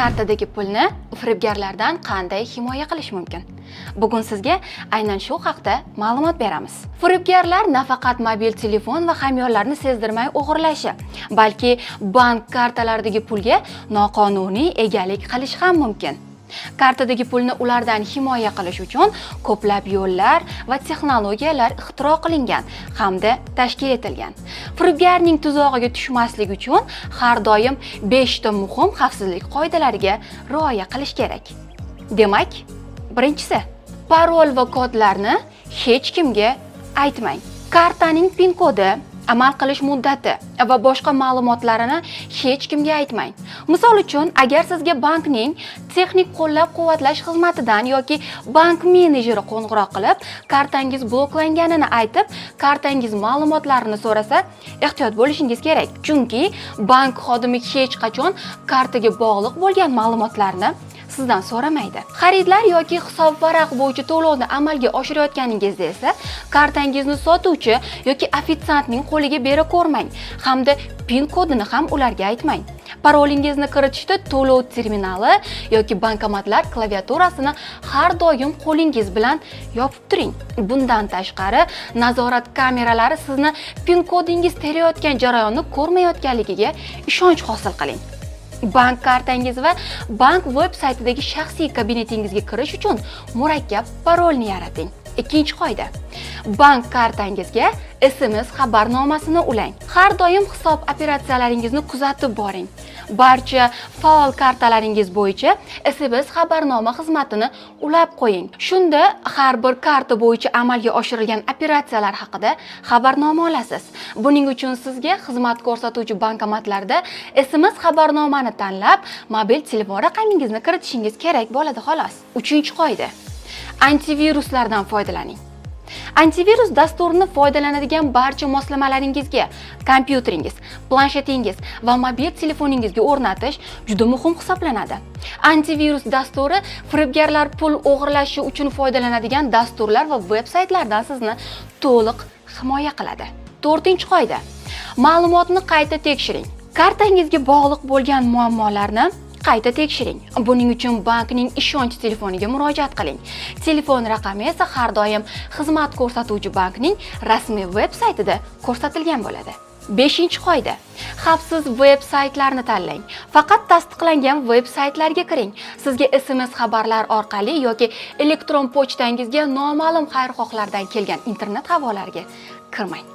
Kartadagi pulni firibgarlardan qanday himoya qilish mumkin? Bugun sizga aynan shu haqda ma'lumot beramiz. Firibgarlar nafaqat mobil telefon va hamyonlarni sezdirmay o'g'irlashi, balki bank kartalaridagi pulga noqonuniy egalik qilish ham mumkin. Kartadagi pulni ulardan himoya qilish uchun ko'plab yo'llar va texnologiyalar ixtiro qilingan hamda tashkil etilgan. Firibgarning tuzog'iga tushmaslik uchun har doim 5 ta muhim xavfsizlik qoidalariga rioya qilish kerak. Demak, birinchisi, parol va kodlarni hech kimga aytmang. Kartaning PIN kodi, amal qilish muddati va boshqa ma'lumotlarini hech kimga aytmang. Misol uchun, agar sizga bankning texnik qo'llab-quvvatlash xizmatidan yoki bank menejeri qo'ng'iroq qilib, kartangiz bloklanganini aytib, kartangiz ma'lumotlarini so'rasa, ehtiyot bo'lishingiz kerak. Chunki bank xodimi hech qachon kartaga bog'liq bo'lgan ma'lumotlarni sizdan so'ramaydi. Xaridlar yoki hisobvaraq bo'yicha to'lovni amalga oshirayotganingizda esa kartangizni sotuvchi yoki ofitsiantning qo'liga bera ko'rmang hamda PIN kodini ham ularga aytmang. Parolingizni kiritishda to'lov terminali yoki bankomatlar klaviaturasini har doim qo'lingiz bilan yopib turing. Bundan tashqari, nazorat kameralari sizni PIN kodingiz terayotgan jarayonni ko'rmayotganligiga ishonch hosil qiling. Bank kartangiz va bank veb saytidagi shaxsiy kabinetingizga kirish uchun murakkab parolni yarating. Ikkinchi qoida. Bank kartangizga SMS xabarnomasini ulang. Har doim hisob operatsiyalaringizni kuzatib boring. Barcha faol kartalaringiz bo'yicha SMS xabarnoma xizmatini ulab qo'ying. Shunda har bir karta bo'yicha amalga oshirilgan operatsiyalar haqida xabarnoma olasiz. Buning uchun sizga xizmat ko'rsatuvchi bankomatlarda SMS xabarnomani tanlab, mobil telefon raqamingizni kiritishingiz kerak bo'ladi, xolos. Uchinchi qoida. Antiviruslardan foydalaning. Antivirus dasturini foydalanadigan barcha moslamalaringizga, kompyuteringiz, planshetingiz va mobil telefoningizga o'rnatish juda muhim hisoblanadi. Antivirus dasturi firibgarlar pul o'g'irlashi uchun foydalanadigan dasturlar va veb saytlardan sizni to'liq himoya qiladi. To'rtinchi qoida. Ma'lumotni qayta tekshiring. Kartangizga bog'liq bo'lgan muammolarni qayta tekshiring. Buning uchun bankning ishonch telefoniga murojaat qiling. Telefon raqami esa har doim xizmat ko'rsatuvchi bankning rasmiy veb saytida ko'rsatilgan bo'ladi. Beshinchi qoida. Xavfsiz veb saytlarni tanlang. Faqat tasdiqlangan veb saytlarga kiring. Sizga SMS xabarlar orqali yoki elektron pochtangizga noma'lum xayrixohlardan kelgan internet havolalariga kirmang.